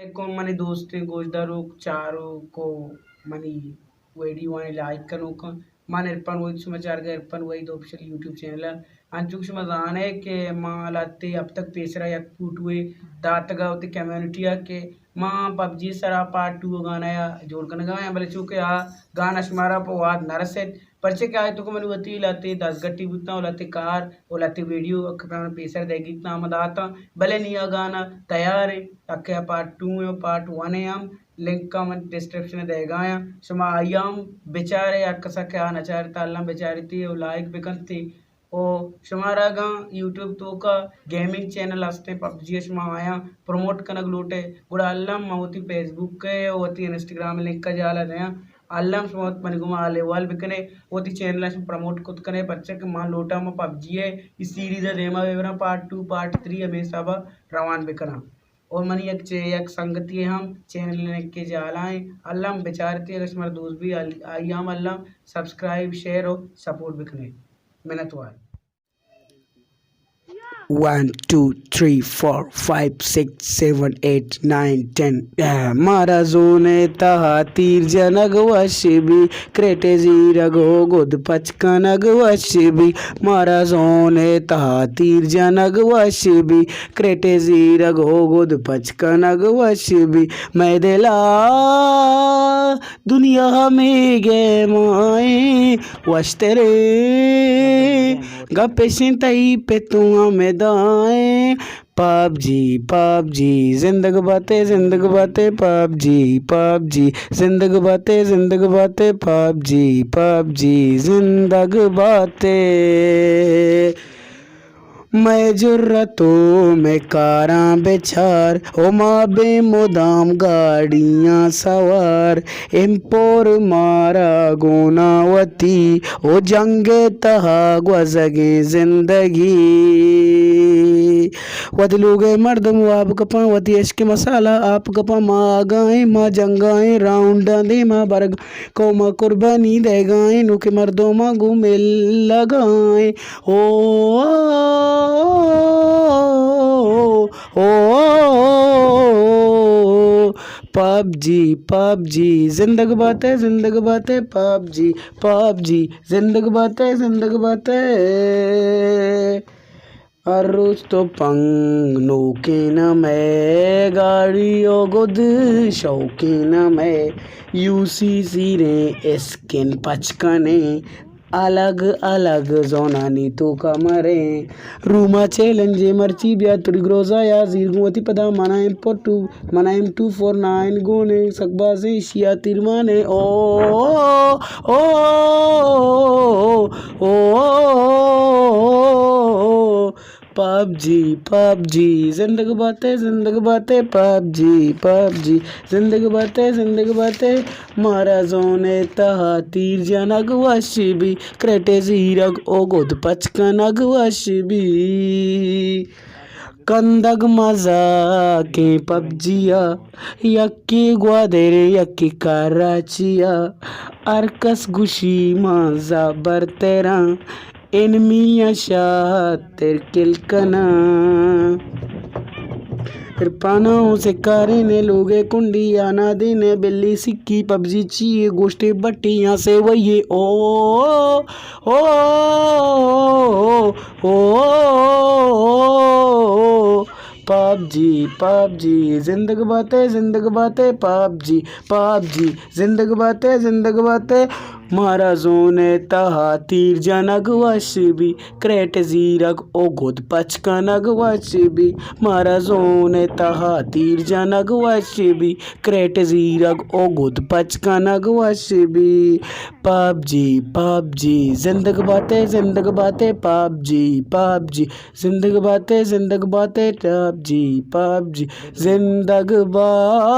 علیکم منی دوستیں گوشداروک، چاروک و منی ویڈیو آنی لائک کنوکاں۔ من عرفان وحید، شما چارگا عرفان وحید آفیشل یوٹیوب چینل ء۔ انچو کہ شما زانے کہ ما لہتے ہفتگ پیسرا یک فوٹوے داتگا وتی کمیونٹی ء کہ ما پب جی سرا پارٹ ٹو گانا ء جوڑ کنگا آں، بلے چونکہ آ گانا شمارا پہ واد نہ رسیت، پرچہ کہ آئی توکا منی وتی لہتے دزگٹی بوتاں و لہتے کار و لہتے ویڈیو کہ پہ من پیسر دئیگی تاں ہم داتاں، بلے نی آ گانا تیار ایں، اکہ آ پارٹ ٹو ایں و پارٹ ون ایں ہم، لنک ء من ڈسکرپشن ء دئیگا آں، شما آئی ء ہم بچارے، ہر کسا کہ آ نہ چارتا الم بچارتی و لائک بکنتی۔ و شمارا اگاں یوٹیوب توکا گیمنگ چینل ہستیں پب جی ء شما آیاں پروموٹ کنگ لوٹے، گڑا الم من وتی فیس بک ء و وتی انسٹاگرام ء لنک ء جہلا دیاں، الم شما وت منی گوما حال احوال بکنے، وتی چینل ء شما پروموٹ کت کنے، پرچہ کہ من لوٹاں من پب جی ء اے سیریز ء دیما ببراں، پارٹ ٹو پارٹ تھری ہمے حساب ء روان بکناں۔ اور منی یک چے-، یک سنگتی ہم چینل لنک ء جہلا ایں، الم بچارتی، اگر شمارا دوست بی، آئی ہم الم سبسکرائب، شیئر و سپورٹ بکنے۔ منتوار۔ One, two, three, four, five, six, seven, eight, nine, ten. مارا زون ء تہا تیر جنگ وش بی، کریٹ ء زیرگ و گد پچ کنگ وش بی۔ مارا زون ء تہا تیر جنگ وش بی، کریٹ ء زیرگ و گد پچ کنگ وش بی۔ مئے دلا دنیا ہمے گیمائیں، وشتریں گپ اش انت تئی پت و ہمدائیں۔ پب جی، پب جی، زندگ باتے، زندگ باتے، پب جی، پب جی، زندگ باتے، زندگ باتے، پب جی، پب جی، زندگ باتے۔ مئے جرت و مئے کاراں بچار، او ما بیں مدام گاڑیاں سوار۔ امپور مارا گونا وتی، او جنگ ء تہا گوزگیں زندگی۔ وتی لوگ ء مردم واب کپاں، وتی عشق مسالہ آپ کپاں۔ ما آگاہیں، ما جنگاہیں، راؤنڈاں دیما برگ، قوم ء قربانی دئیگاہیں، نوکیں مردماں گوں ملگاہیں۔ او، او، او، پب جی، پب جی، زندگ باتے، زندگ باتے، پب جی، پب جی، زندگ باتے، زندگ باتے۔ ہر روچ تو پنگ نوکیں نہ مئے، گاڑی و گد شوقیں نہ مئے، یو سی زیریں اسکن پچ کنیں، الگ الگ زونانی توکا مریں۔ روما چیلنجے مرچی بیا تڑی گروزا یا زیر گوں وتی پدا منا ایم پور ٹو، منا ایم ٹو فور نائن گونے سک بازیں ایشیا تیرمانے۔ او، او، او، پب جی، پب جی، زندگ باتے، زندگ باتے، پب جی، پب جی، زندگ باتے، زندگ باتے۔ مارا زون ء تہا تیر جنگ وش بی، کریٹ ء زیرگ و گد پچ کنگ وش بی۔ کندگ مزاکیں پب جی ء، یکے گوادر یکے کراچی ء، ہر کس گوشی ما زبرتراں، انمیاں شاتر کل کناں۔ عرفاناں اوں سکارین ء لوگ ء کنڈی آ نادین ء بلی سکی پب جی چی ء گوشتے بٹیاں سے وئی ء۔ او، او، او، پب جی، پب جی، زندگ باتے، زندگ باتے، پب جی، پب جی، زندگ باتے، زندگ باتے۔ مارا زون ء تہا تیر جنگ وش بی، کریٹ زیرگ و گد پچ کنگ وش بی۔ مارا زون ء تہا تیر جنگ وش بی، کریٹ زیرگ و گد پچ کنگ وش بی۔ پب جی، پب جی، زندگ باتے، زندگ باتے، پب جی، پب جی، زندگ باتے، زندگ باتے، پب جی، پب جی، زندگ باتے۔